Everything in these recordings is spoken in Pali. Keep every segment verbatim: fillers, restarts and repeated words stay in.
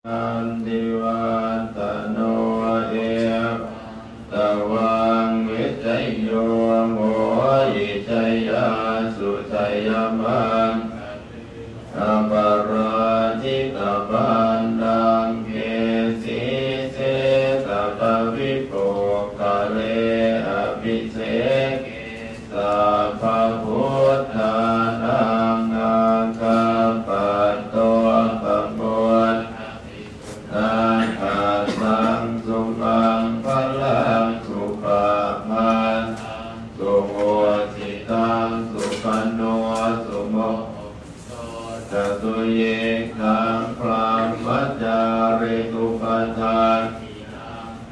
nandivaḍḍhano, evaṃ tvaṃ vijayo hohi, jayassu jayamaṅgale, aparājitapallaṅke, sīse sabbapaṭibhāgale, abhiseke sabbabuddhānaṃ, aggappatto pamodati. Sunakkhattaṃ sumaṅgalaṃ, supabhātaṃ suhuṭṭhitaṃ, sukhaṇo sumuhutto ca, suyiṭṭhaṃ brahmacārisu. Padakkhiṇaṃ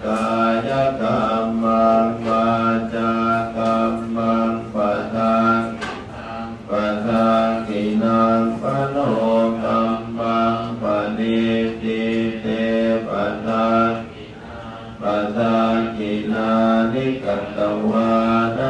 kāyakammaṃ, vācākammaṃ padakkhiṇaṃ, padakkhiṇaṃ manokammaṃ, paṇidhī te padakkhiṇā, padakkhiṇāni katvāna,